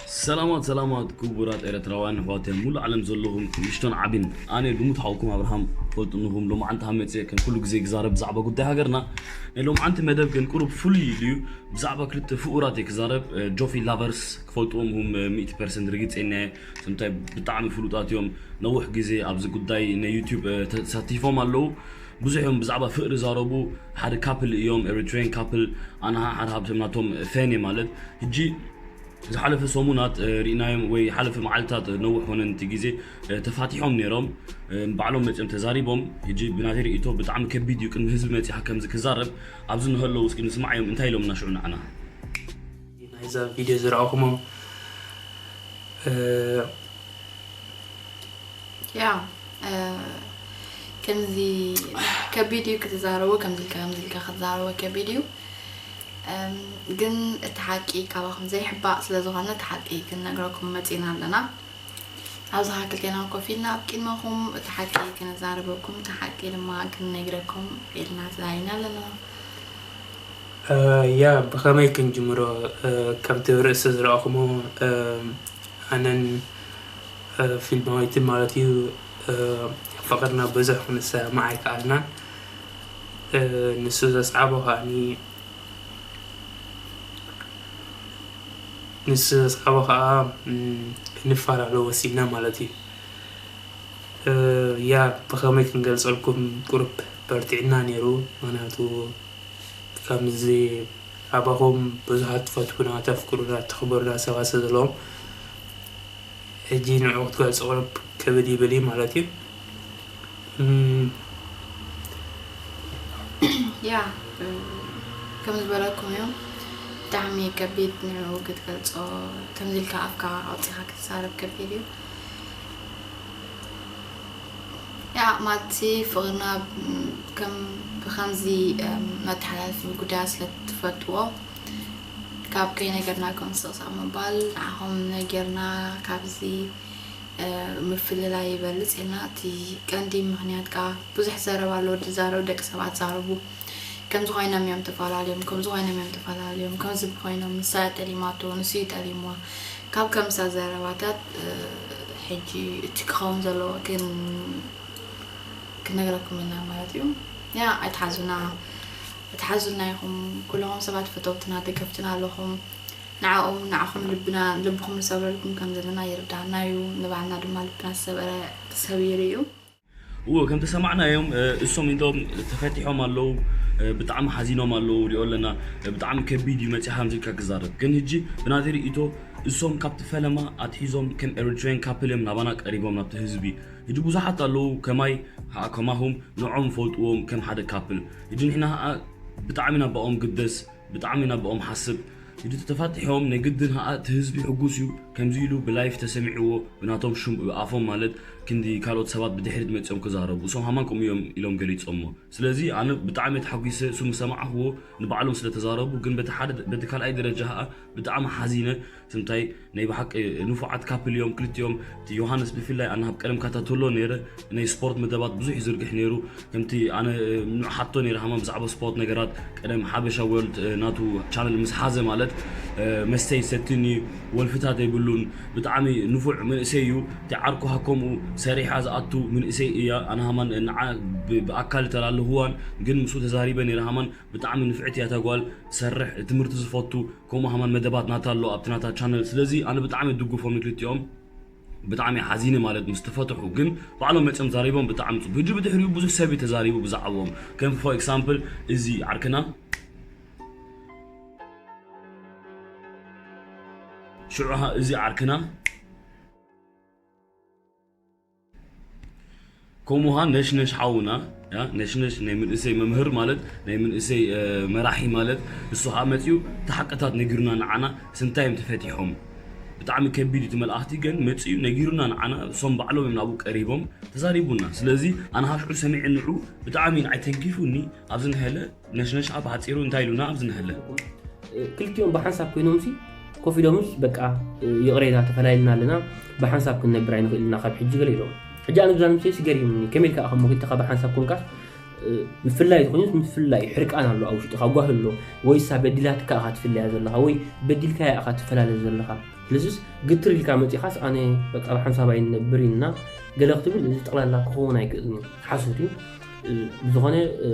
ሰላማት ሰላማት ክቡራት ኤርትራውያን ኣሕዋተይ ኣብ ሙሉእ ዓለም ዘለኹም ንእሽቶን ዓቢን፣ ኣነ ልሙድ ሓውኩም ኣብርሃም ፈልጥንኹም። ሎማዓንቲ ሃመፀ ከም ኩሉ ግዜ ክዛረብ ብዛዕባ ጉዳይ ሃገርና። ናይ ሎማዓንቲ መደብ ግን ቁሩብ ፍሉይ ኢሉ እዩ። ብዛዕባ ክልተ ፍቑራት እየ ክዛረብ። ጆፊ ላቨርስ ክፈልጥዎም ሁም ሚእቲ ፐርሰንት ርግፀኛ እየ። ስምታይ ብጣዕሚ ፍሉጣት እዮም። ነዊሕ ግዜ ኣብዚ ጉዳይ ናይ ዩቲዩብ ተሳቲፎም ኣለዉ። ብዙሕ እዮም ብዛዕባ ፍቕሪ ዛረቡ። ሓደ ካፕል እዮም፣ ኤሪትሪያን ካፕል። ኣነ ሓደ ሃብቶም ናቶም ፈን እየ ማለት። ሕጂ ዝሓለፈ ሰሙናት ርኢናዮም ወይ ሓለፈ መዓልታት ነውሕ ሆነን እቲ ግዜ ተፋቲሖም ነይሮም። ባዕሎም መፅኦም ተዛሪቦም። ሕጂ ብናተይ ርእይቶ ብጣዕሚ ከቢድ እዩ ቅድሚ ህዝቢ መፂኻ ከምዚ ክዛረብ። ኣብዚ ንህለው እስኪ ንስማዓዮም እንታይ ኢሎም እናሽዑ ንዓና። ናይዛ ቪድዮ ዝረኣኹሞ ያ ከምዚ ከቢድ እዩ ክትዛረቦ ከምዚ ኢልካ ከምዚ ኢልካ ክትዛረቦ ከቢድ እዩ። ግን እቲ ሓቂ ካባኹም ዘይሕባእ ስለ ዝኾነ እቲ ሓቂ ክንነግረኩም መፂና ኣለና። ኣብዝኻ ክልቴና ኮፍ ኢልና ኣብ ቅድመኹም እቲ ሓቂ ክንዛረበኩም እቲ ሓቂ ድማ ክንነግረኩም ኢልና ተዛሪና ኣለና። ያ ብኸመይ ክንጅምሮ? ከምቲ ርእሲ ዝረኣኹሞ ኣነን ፊልማዊትን ማለት እዩ ፍቕርና ብዙሕ ክንሰማዕ ኣይከኣልናን። ንሱ ዘስዓቦ ከዓኒ ንሱ ዘስዓቦ ከዓ ክንፈላለ ወሲና ማለት እዩ። ያ ብኸመይ ክንገልፀልኩም ቁሩብ በርቲዕና ነይሩ። ምክንያቱ ከምዚ ካባኹም ብዙሓት ትፈትውና ተፍቅሩና ተኽብሩና ሰባት ስለ ዘለዎም ሕጂ ንዕኡ ክትገልፆ ቁሩብ ክብድ ይብል እዩ ማለት እዩ። ያ ከም ዝበለኩም እዩ ብጣዕሚ ከቢድ ንዕኡ ክትገልፆ ከምዚ ኢልካ ኣፍካ ኣውፂኻ ክትዛረብ ከቢድ እዩ። ያ ማለትሲ ፍቕርና ከም ብከምዚ መተሓላልፊ ጉዳያት ስለ ትፈትዎ ካብ ከይነገርናኩም ስቕሳቕ ምባል ንዓኹም ነጊርና ካብዚ ምፍልላይ ይበልፅ ኢልና እቲ ቀንዲ ምኽንያት ከዓ ብዙሕ ዘረባ ኣሎ ዝዛረቡ ደቂ ሰባት ዛረቡ ከምዚ ኮይኖም እዮም ተፈላለዮም ከምዚ ኮይኖም እዮም ተፈላለዮም ከምዚ ኮይኖም ንሳ ጠሊማቶ ንሱ ጠሊምዋ ካብ ከምሳ ዘረባታት ሕጂ እቲ ክኸውን ዘለዎ ግን ክነግረኩም ኢና ማለት እዩ። ያ ኣይትሓዙና ኣይትሓዙና ኢኹም ኩለኹም ሰባት ፈተውትና ደገፍትና ኣለኹም። ንዓኦም ንዓኹም ልብና ልብኹም ንሰብረልኩም ከም ዘለና ይርዳእና እዩ። ንባዕልና ድማ ልብና ዝሰበረ ሰቢሩ እዩ። እዎ ከም ተሰማዕናዮም እሶም ኢንቶም ተፈቲሖም ኣለዉ። ብጣዕሚ ሓዚኖም ኣለዉ ሪኦ ኣለና። ብጣዕሚ ከቢድ እዩ መፂኻ ከምዚ ኢልካ ክዛረብ ግን ህጂ ብናተይ ርእይቶ እሶም ካብቲ ፈለማ ኣትሒዞም ከም ኤሪትሪያን ካፕል እዮም ናባና ቀሪቦም ናብቲ ህዝቢ። ህጂ ብዙሓት ኣለዉ ከማይ ከማኹም ንዖም ፈልጥዎም ከም ሓደ ካፕል። ህጂ ንሕና ከዓ ብጣዕሚ ናባኦም ግደስ ብጣዕሚ ናባኦም ሓስብ። ህጂ ተተፋቲሖም ናይ ግድን ከዓ እቲ ህዝቢ ሕጉስ እዩ ከምዚ ኢሉ ብላይፍ ተሰሚዕዎ ብናቶም ሹም ብኣፎም ማለት ክንዲ ካልኦት ሰባት ብድሕሪት መፂኦም ክዛረቡ እሶም ሃማን ከምኡ እዮም ኢሎም ገሊፆሞ። ስለዚ ኣነ ብጣዕሚ ተሓጒሰ እሱ ምሰማዕኽዎ ንባዕሎም ስለተዛረቡ ግን በቲ ካልኣይ ደረጃ ከዓ ብጣዕሚ ሓዚነ። ስምታይ ናይ ብሓቂ ንፉዓት ካፕል እዮም ክልቲኦም። እቲ ዮሃንስ ብፍላይ ኣነ ኣብ ቀደም ካታተሎ ነይረ ናይ ስፖርት መደባት ብዙሕ ይዝርግሕ ነይሩ። ከምቲ ኣነ ምንዑ ሓቶ ነይረ ሃማ ብዛዕባ ስፖርት ነገራት ቀደም ሓበሻ ወርልድ ናቱ ቻነል ምስ ሓዘ ማለት መስተይ ሰትኒ ወልፍታት የብሉን። ብጣዕሚ ንፉዕ መንእሰይ እዩ። እቲ ዓርኩ ሃከምኡ ሰሪሓ ዝኣቱ መንእሰይ እያ። ኣነ ሃማን ንዓ ብኣካል ተላለኽዋን ግን ምስኡ ተዛሪበ ነይረ ሃማን ብጣዕሚ ንፍዕቲ እያ ተጓል ትሰርሕ ትምህርቲ ዝፈቱ ከምኡ ሃማን መደባት ናታ ኣሎ ኣብቲ ናታ ቻነል ስለዚ ኣነ ብጣዕሚ ድጉፎም ንክልቲኦም ብጣዕሚ ሓዚነ ማለት ምስ ተፈትሑ ግን ባዕሎም መፅኦም ዛሪቦም ብጣዕሚ ፅቡቅ ህጂ ብድሕሪኡ ብዙሕ ሰብ እዩ ተዛሪቡ ብዛዕባኦም ከም for example እዚ ዓርክና ሽዑ እዚ ዓርክና ከምኡ ኸዓ ነሽነሽ ሓውና ነሽነሽ ናይ መንእሰይ መምህር ማለት ናይ መንእሰይ መራሒ ማለት እሱ ኸዓ መፂኡ እቲ ሓቅታት ነጊሩና ንዓና ስንታይ እዮም ተፈቲሖም ብጣዕሚ ከቢድ እዩ እቲ መልኣኽቲ ግን መፂኡ ነጊሩና ንዓና እሶም ባዕሎም እዮም ናብኡ ቀሪቦም ተዛሪቡና ስለዚ ኣነ ኻብ ሽዑ ሰሚዐ ንዑ ብጣዕሚ ንዓይ ተንኪፉኒ ኣብዚ ንሀለ ነሽነሽ ኣብ ሓፂሩ እንታይ ኢሉና ኣብዚ ንሀለ ክልቲኦም ብሓንሳብ ኮይኖምሲ ኮፍ ኢሎምስ በቃ ይቕሬታ ተፈላይልና ኣለና ብሓንሳብ ክንነብር ኣይንኽእል ኢና ካብ ሕጂ ገለ ኢሎም ሕጂ ኣነ ብዛ ንምስስ ገሪምኒ ከመይ ኢልካ ኢኻ እሞ ክልተኻ ብሓንሳብ ኮንካስ ምፍላይ ዝኾይኑስ ምፍላይ ሕርቃን ኣሎ ኣብ ውሽጥኻ ጓሂ ኣሎ ወይ እሳ በዲላትካ ኢኻ ትፍለያ ዘለኻ ወይ በዲልካያ ኢኻ ትፈላለ ዘለኻ ስለዚስ ግትር ኢልካ መፂኻስ ኣነ በቃ ብሓንሳብ ኣይንነብር ኢና ገለ ክትብል እዚ ጠቕላላ ክኸውን ኣይክእልን እዩ። ሓሶት እዩ። እ፣ ብዝኾነ፣ እ፣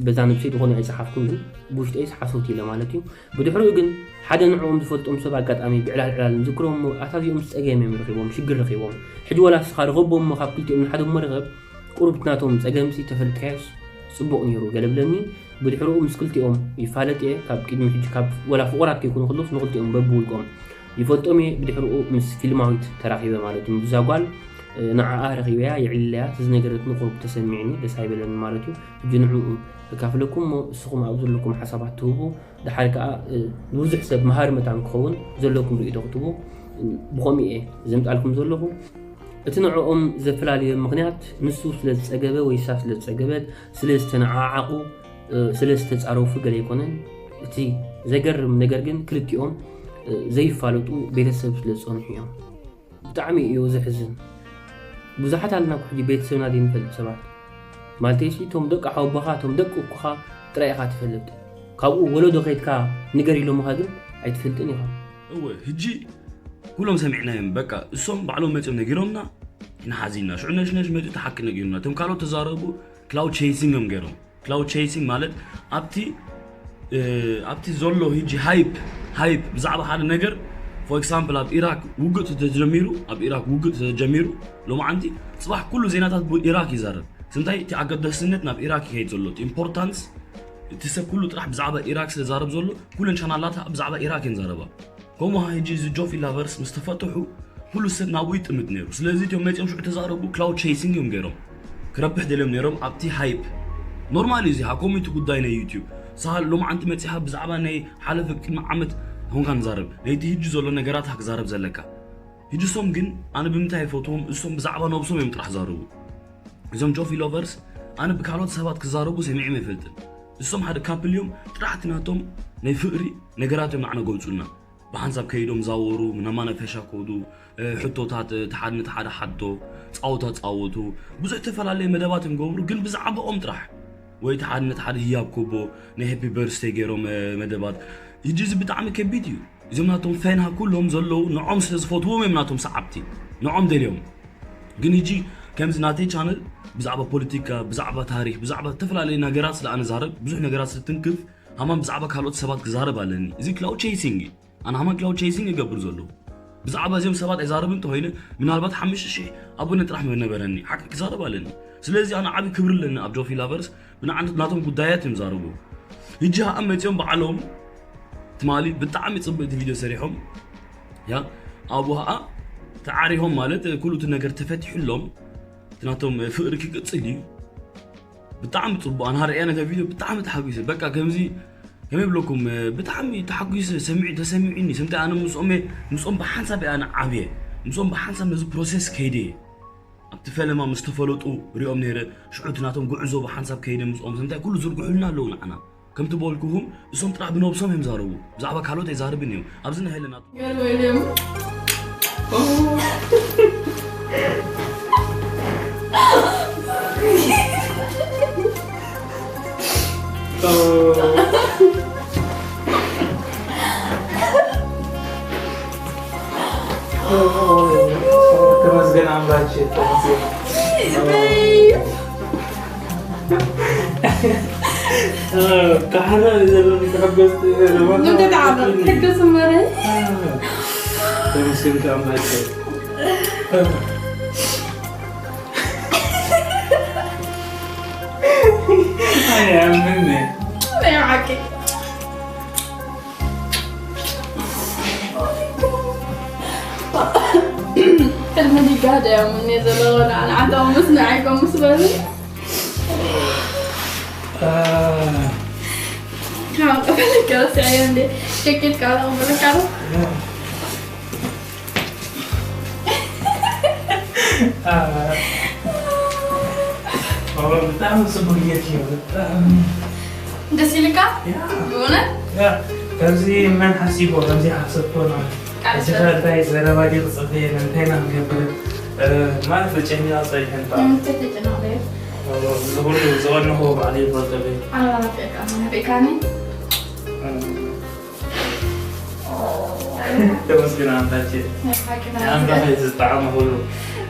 በዛ ነብሰይ ዝኾነ ኣይፀሓፍኩን፣ ግን ብውሽጠይስ ሓሶት ኢለ ማለት እዩ። ብድሕሪኡ ግን ሓደ ንዕኦም ዝፈልጦም ሰብ ኣጋጣሚ ብዕላል ዕላል ንዝክሮም እሞ ኣታ እዚኦም ጸገም እዮም ረኺቦም፣ ሽግር ረኺቦም። ሕጂ ዋላ ንስኻ ርኸቦም እሞ ካብ ክልቲኦም ንሓደ እሞ ርኸብ፣ ቁሩብ ናቶም ጸገምሲ ተፈልጥካዮስ ጽቡቕ ነይሩ ገለ ብለኒ። ብድሕሪኡ ምስ ክልቲኦም ይፋለጥ እየ፣ ካብ ቅድሚ ሕጂ ካብ ዋላ ፍቑራት ከይኮኑ ከለውስ ንክልቲኦም በብውልቆም ይፈልጦም እየ። ብድሕሪኡ ምስ ፊልማዊት ተራኺበ ማለት እዩ። ምስዛ ጓል፣ እ፣ ንዓኣ ረኺበያ፣ የዕልለያ፣ እቲ ዝነገረትኒ ቁሩብ ተሰሚዕኒ፣ ደስ ኣይበለኒ ማለት እዩ። ሕጂ ንዕኡ ከካፍለኩም እሞ ንስኹም ኣብ ዘለኩም ሓሳባት ትህቡ፣ ደሓር ከኣ፣ እ፣ ንብዙሕ ሰብ መሃሪ መታን ክኸውን ዘለኩም ርእይቶ ክትህቡ፣ እ፣ ብኸምኡ እየ ዘምጻልኩም ዘለኹ። እቲ ንዕኦም ዘፈላለየ ምኽንያት ንሱ ስለ ዝጸገበ ወይ እሳ ስለ ዝጸገበት፣ ስለ ዝተነዓዓቑ፣ እ፣ ስለ ዝተጻረፉ ገለ ኣይኮነን። እቲ ዘገርም ነገር ግን ክልቲኦም፣ እ፣ ዘይፋለጡ ቤተሰብ ስለ ዝጸንሑ እዮም። ብጣዕሚ እዩ ዘሕዝን። ብዙሓት ኣለና እኮ ሕጂ ቤተሰብና ዘይንፈልጥ ሰባት። ማለተይሲ እቶም ደቂ ሓወቦኻ፣ እቶም ደቂ እኩኻ ጥራይ ኢኻ ትፈልጥ። ካብኡ ወለዶ ከይድካ ንገር ኢሎምኻ ግን ኣይትፈልጥን ኢኻ። እወ፣ ሕጂ ኩሎም ሰሚዕናዮም። በቃ እሶም ባዕሎም መጺኦም ነጊሮምና፣ ኢና ሓዚንና። ሽዑ ነሽነሽ መጺኡ እቲ ሓቂ ነጊሩና። እቶም ካልኦት ተዛረቡ፣ ክላውድ ቼሲንግ እዮም ገይሮም። ክላውድ ቼሲንግ ማለት ኣብቲ፣ እ፣ ኣብቲ ዘሎ ሕጂ ሃይፕ፣ ሃይፕ ብዛዕባ ሓደ ነገር፣ ፎር ኤግዛምፕል፣ ኣብ ኢራክ ውግእ ተጀሚሩ፣ ኣብ ኢራክ ውግእ ተጀሚሩ፣ ሎማዓንቲ ጽባሕ ኩሉ ዜናታት ብኢራክ ይዛረብ። ስንታይ? እቲ ኣገዳስነት ናብ ኢራክ ይኸይድ ዘሎ፣ እቲ ኢምፖርታንስ፣ እቲ ሰብ ኩሉ ጥራሕ ብዛዕባ ኢራክ ስለ ዛረብ ዘሎ፣ ኩለን ቻናላት ብዛዕባ ኢራክ እየን ዛረባ። ከምኡ ኸዓ ሕጂ እዚ ጆፊ ላቨርስ ምስ ተፈትሑ፣ ኩሉ ሰብ ናብኡ ይጥምት ነይሩ። ስለዚ እቲኦም መጺኦም ሽዑ ተዛረቡ፣ ክላውድ ቼሲንግ እዮም ገይሮም። ክረብሕ ደልዮም ነይሮም ኣብቲ ሃይፕ። ኖርማል እዩ እዚ፣ ሃ፣ ከምኡ እቲ ጉዳይ ናይ ዩትዩብ። ሳሃል ሎማዓንቲ መጺኻ ብዛዕባ ናይ ሓለፈ ቅድሚ ዓመት ኾንካ ንዛረብ። ናይቲ ሕጂ ዘሎ ነገራት ሃ ክዛረብ ዘለካ። ሕጂ እሶም ግን ኣነ ብምንታይ ይፈትዎም? እሶም ብዛዕባ ነብሶም እዮም ጥራሕ ዛረቡ። እዞም ጆፊ ሎቨርስ ኣነ ብካልኦት ሰባት ክዛረቡ ሰሚዖም ኣይፈልጥን። እሶም ሓደ ካፕል እዮም፣ ጥራሕ እቲ ናቶም ናይ ፍቕሪ ነገራት እዮም ንዓና ገውጹልና። ብሓንሳብ ከይዶም ዛወሩ፣ ናብ መናፈሻ ከዱ፣ እ፣ ሕቶታት፣ እ፣ እቲ ሓደ ነቲ ሓደ ሓቶ፣ ጻወታ ጻወቱ፣ ብዙሕ ዝተፈላለየ መደባት እዮም ገብሩ፣ ግን ብዛዕባኦም ጥራሕ። ወይ እቲ ሓደ ነቲ ሓደ ህያብ ክቦ፣ ናይ ሃፒ በርስደይ ገይሮም፣ እ፣ መደባት። ሕጂ እዚ ብጣዕሚ ከቢድ እዩ። እዞም ናቶም ፈንሃ ኩሎም ዘለዉ ንዖም ስለ ዝፈትዎም እዮም ናቶም ሰዓብቲ። ንዖም ደልዮም። ግን ሕጂ ከምዚ ናተይ ቻነል ብዛዕባ ፖለቲካ፣ ብዛዕባ ታሪኽ፣ ብዛዕባ ዝተፈላለዩ ነገራት ስለ ኣነ ዛረብ፣ ብዙሕ ነገራት ስለ ትንክፍ፣ ሃማን ብዛዕባ ካልኦት ሰባት ክዛረብ ኣለኒ። እዚ ክላውድ ቼሲንግ እዩ። ኣነ ሃማን ክላውድ ቼሲንግ ይገብር ዘለኹ። ብዛዕባ እዚኦም ሰባት ኣይዛረብን እንተኾይነ፣ ምናልባት ሓሙሽተ ሽሕ ኣቦነ ጥራሕ ምነበረኒ፣ ሓቂ ክዛረብ ኣለኒ። ስለዚ ኣነ ዓቢ ክብሪ ኣለኒ ኣብ ጆፊ ላቨርስ፣ ብንዓነት ናቶም ጉዳያት እዮም ዛረቡ። ሕጂ ኸዓ መጺኦም ባዕሎም ትማሊ ብጣዕሚ ጽብቕቲ ቪድዮ ሰሪሖም። ያ፣ ኣብኡ ኸዓ ተዓሪኾም ማለት ኩሉ እቲ ነገር ተፈቲሑሎም፣ እቲ ናቶም ፍቕሪ ክቅጽል እዩ። ብጣዕሚ ጽቡቕ። ኣነ ሃርእያ ነታ ቪድዮ ብጣዕሚ ተሓጒሰ። በቃ ከምዚ፣ ከመይ ብለኩም፣ ብጣዕሚ ተሓጒሰ፣ ሰሚዑ፣ ተሰሚዑኒ። ስምታይ ኣነ ምስኦም እየ፣ ምስኦም ብሓንሳብ እየ ኣነ ዓብየ። ምስኦም ብሓንሳብ ነዚ ፕሮሰስ ከይደ እየ። ኣብቲ ፈለማ ምስ ተፈለጡ ሪኦም ነይረ። ሽዑ እቲ ናቶም ጉዕዞ ብሓንሳብ ከይደ ምስኦም። ስምታይ ኩሉ ዝርግሑልና ኣለዉ ንዓና። ከምቲ በልኩኹም፣ እሶም ጥራሕ ብነብሶም እዮም ዛረቡ። ብዛዕባ ካልኦት ኣይዛረብን እዮም። ኣብዚ ናይ ሄለና ገርበልዮም። ተመስገን ኣምላክ፣ ተመስገን። ካሕና ዘለኒ ተሐገዝቲ። እንተ ተዓበ፣ ሕገዝ እመረ። ተመስገን ኣምላክ። ኣይ፣ ኣምን። ናይ ብሓቂ። ሕልሚ ዲጋ ደያሙኒ ዘለዎ ንዓንዓቶም ምስ ንዓይኮም ምስ በሉ። ካብ ቀበለካ ወስዐዮ እንዴ? ሸቂት ካብ ቀበለካ ነው? ብጣዕሚ ጽቡቅ ጌርክዮ፣ ብጣዕሚ። ደስ ኢልካ? ያ። ብእውነት? ያ፣ ከምዚ መን ሓሲቦ፣ ከምዚ ሓሰብኮ ነው። ቃል እዚ ሰብ። እንታይ ዘረባ ድዩ ክጽበየና፣ እንታይ ኢና ክንገብር? እ፣ ማለት ተጨኒቓ ጸኒሐን እባ። እም፣ ተጨኒቓ እየ። እዚ ኩሉ ዝቐንኹ ባዕለይ ይፈልጦ እየ። ኣነ ናፊቕካ፣ ናፊቕካኒ? እም። ተመስገን ኣምላኬ። ናይ ብሓቂ ኣምላክ እቲ ዝጠዓመ ኩሉ።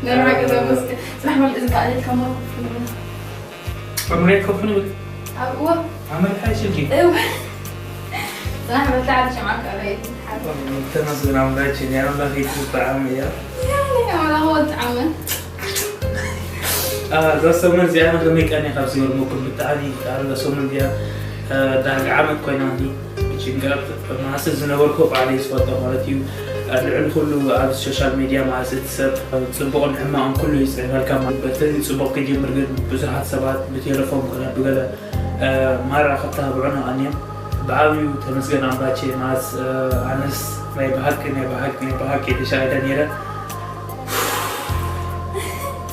ናይ ብሓቂ ተመስገን። ጽናሕ በል፣ እዚ ከኣ ከማኹ ኣብ መሬት ኮፍ ንብል። ኣብዋ ኣመልካይ ስልኪ። እው ጽናሕ በል፣ ተዓል ሽምዓ ከእበይ። ተመስገን ኣምላኬ፣ ናይ ኣምላክ እቲ ዝጠዓመ እያ። ኣምላኽ ወጣዓመ። እዛ ሰሙን እዚኣ ንከመይ ቀኒ ካብ ዝገርመኩም ብጣዕሚ ቃል እዛ ሰሙን እዚኣ ዳርጋ ዓመት ኮይናኒ። ጭንቀት ማስል ዝነበርኩ ባዕለይ ዝፈልጦ ማለት እዩ። ልዕሊ ኩሉ ኣብ ሶሻል ሚድያ ማለት እቲ ሰብ ፅቡቕን ሕማቕን ኩሉ ይፅዕነልካ ማለት በተለይ ፅቡቕ ክጅምር ግን ብዙሓት ሰባት ብቴሌፎን ኮነ ብገለ ማራ ክተባብዑና ቀንዮም። ብዓብዩ ተመስገን ኣምባቼ ማለት ኣነስ ናይ ብሃቂ ናይ ብሃቂ ናይ ብሃቂ ተሻሂደ ነይረ።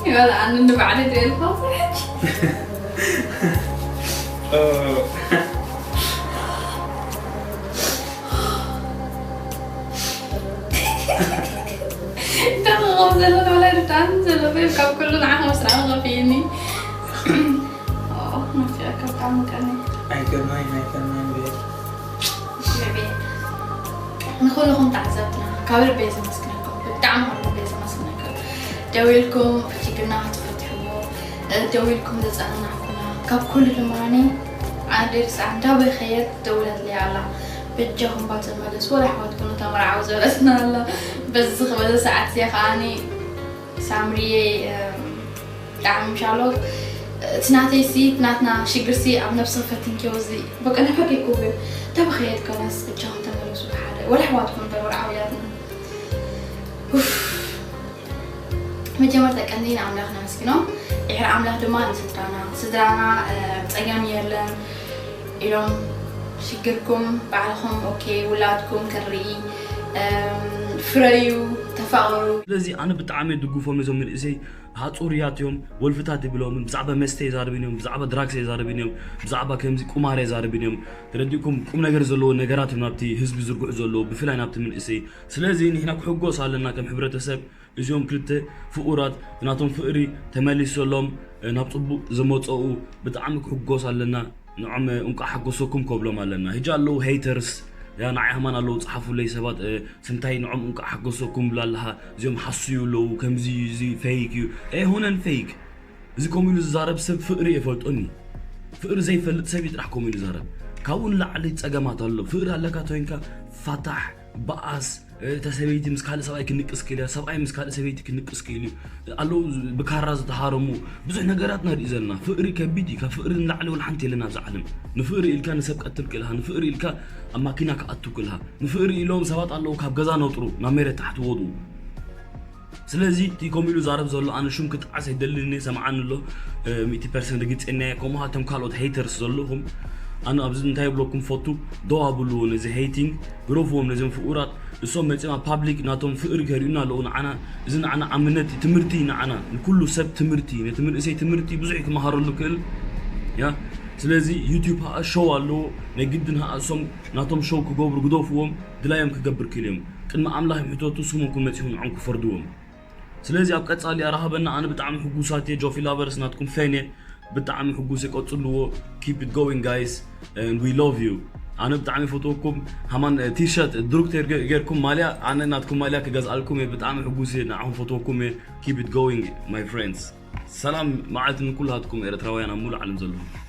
ይበል ኣነ ንባዕለይ ትሪኦ ኣለኹ ሕጂ እንታይ ክኸውን ዘሎ ንባዕለይ ርዳእኒ ዘሎ ቤብ ካብ ኩሉ ንዓኻ መስራዊ ከፍይኒ መፍትያ ካብ ብጣዕሚ ቀኒ ኣይገርማይን ኣይገርማይን ቤት ንኩልኹም ተዓዘብትና ካብ ልበይ ዘመስግነኩም ብጣዕሚ ካብ ልበይ ዘመስግነኩም ደዊልኩም ችግርና ክትፈትሕዎ ደዊልኩም ዘፀናናዕኩና ካብ ኩሉ ድማ ኣነ ደርሳ እንዳበኸየት ደውለትለይ ኣላ በጃኹም ባተመለስ ወላ ኣሕዋትኩም ተመርዓው ዝበለትና ኣላ በዚ ዝበለ ሰዓት እዚኣ ከዓኒ ሳምሪየ ብጣዕሚ ምሻሎ እቲ ናተይሲ እቲ ናትና ሽግርሲ ኣብ ነብሲ ፈቲንኪዮ እዚ በቃ ነፈር ከይኮብን ተበኸየት ከነስ እጃኹም ተመለሱ ብሓደ ወላ ኣሕዋትኩም ተመርዓው ያትና መጀመርታ ቀንዲ ንኣምላኽ ነመስግኖ ድሕሪ ኣምላኽ ድማ ንስድራና ስድራና ፀገም የለን ኢሎም ሽግርኩም ባዕልኹም ኦኬ ውላድኩም ክንርኢ ፍረዩ ተፋቐሩ ስለዚ ኣነ ብጣዕሚ ድጉፎም እዞም መንእሰይ ሃፁርያት እዮም ወልፍታት ይብሎምን ብዛዕባ መስተ የዛርብን እዮም ብዛዕባ ድራግስ የዛርብን እዮም ብዛዕባ ከምዚ ቁማር የዛርብን እዮም ተረዲእኩም ቁም ነገር ዘለዎ ነገራት እዮም ናብቲ ህዝቢ ዝርግሑ ዘለዎ ብፍላይ ናብቲ መንእሰይ ስለዚ ንሕና ክሕጎስ ኣለና ከም ሕብረተሰብ እዚኦም ክልተ ፍቑራት ናቶም ፍቕሪ ተመሊሰሎም ናብ ፅቡቕ ዝመፀኡ ብጣዕሚ ክሕጎስ ኣለና ንዖም እንቋዕ ሓጎሰኩም ከብሎም ኣለና ህጂ ኣለዉ ሄይተርስ ያ ንዓይ ሃማን ኣለዉ ፀሓፉለይ ሰባት ስንታይ ንዖም እንቋዕ ሓጎሰኩም ብላ ኣለሃ እዚኦም ሓስዩ ኣለዉ ከምዚ እዚ ፌክ እዩ ኣይሆነን ፌክ እዚ ከምኡ ኢሉ ዝዛረብ ሰብ ፍቕሪ የፈልጦኒ ፍቕሪ ዘይፈልጥ ሰብ እዩ ጥራሕ ከምኡ ኢሉ ዝዛረብ ካብኡ ንላዕሊ ፀገማት ኣሎ ፍቕሪ ኣለካ ተወይንካ ፋታሕ በኣስ እታ ሰበይቲ ምስ ካልእ ሰብኣይ ክንቅስ ክእል እያ ሰብኣይ ምስ ካልእ ሰበይቲ ክንቅስ ክእል እዩ ኣለዉ ብካራ ዝተሃረሙ ብዙሕ ነገራት ንርኢ ዘለና ፍቕሪ ከቢድ እዩ ካብ ፍቕሪ ንላዕሊ ወላ ሓንቲ የለን ኣብዚ ዓለም ንፍቕሪ ኢልካ ንሰብ ቀትል ክእልካ ንፍቕሪ ኢልካ ኣብ ማኪና ክኣቱ ክእልካ ንፍቕሪ ኢሎም ሰባት ኣለዉ ካብ ገዛ ነጥሩ ናብ መሬት ታሕቲ ወድኡ ስለዚ እቲ ከምኡ ኢሉ ዛረብ ዘሎ ኣነ ሹም ክጥዓስ ኣይደልን እየ ሰምዓኒ ኣሎ ሚእቲ ፐርሰንት ርግፀኛ እየ ከምኡ ሃቶም ካልኦት ሄይተርስ ዘለኹም ኣነ ኣብዚ እንታይ ይብለኩም ፈቱ ደው ኣብልዎ ነዚ ሄይቲንግ ግረፍዎም ነዚኦም ፍቑራት እሶም መፂኦም ኣብ ፓብሊክ ናቶም ፍቕሪ ከርእዩና ኣለዉ ንዓና እዚ ንዓና ኣብነት እዩ ትምህርቲ እዩ ንዓና ንኩሉ ሰብ ትምህርቲ እዩ ነቲ መንእሰይ ትምህርቲ ብዙሕ እዩ ክመሃረሉ ክእል ያ ስለዚ ዩቱብ ሃኣ ሾው ኣለዎ ናይ ግድን ሃኣ እሶም ናቶም ሾው ክገብሩ ግደፍዎም ድላዮም ክገብር ክእል እዮም ቅድሚ ኣምላኽ ይሕተቱ ስሞም ክመፅኹም ንዖም ክፈርድዎም ስለዚ ኣብ ቀፃሊ ኣራኸበና ኣነ ብጣዕሚ ሕጉሳት እየ ጆፊ ላቨርስ ናትኩም ፈን እየ ብጣዕሚ ሕጉስ እየ ቀፅልዎ keep it going guys and we love you ኣነ ብጣዕሚ ፈትወኩም ሃማን ቲሸርት ድሩክተር ጌርኩም ማልያ ኣነ ናትኩም ማልያ ክገዝኣልኩም እየ ብጣዕሚ ሕጉስ እየ ንዓኹም ፈትወኩም እየ keep it going my friends ሰላም መዓልቲ ንኩላትኩም ኤርትራውያን ኣብ ሙሉእ ዓለም ዘለኹም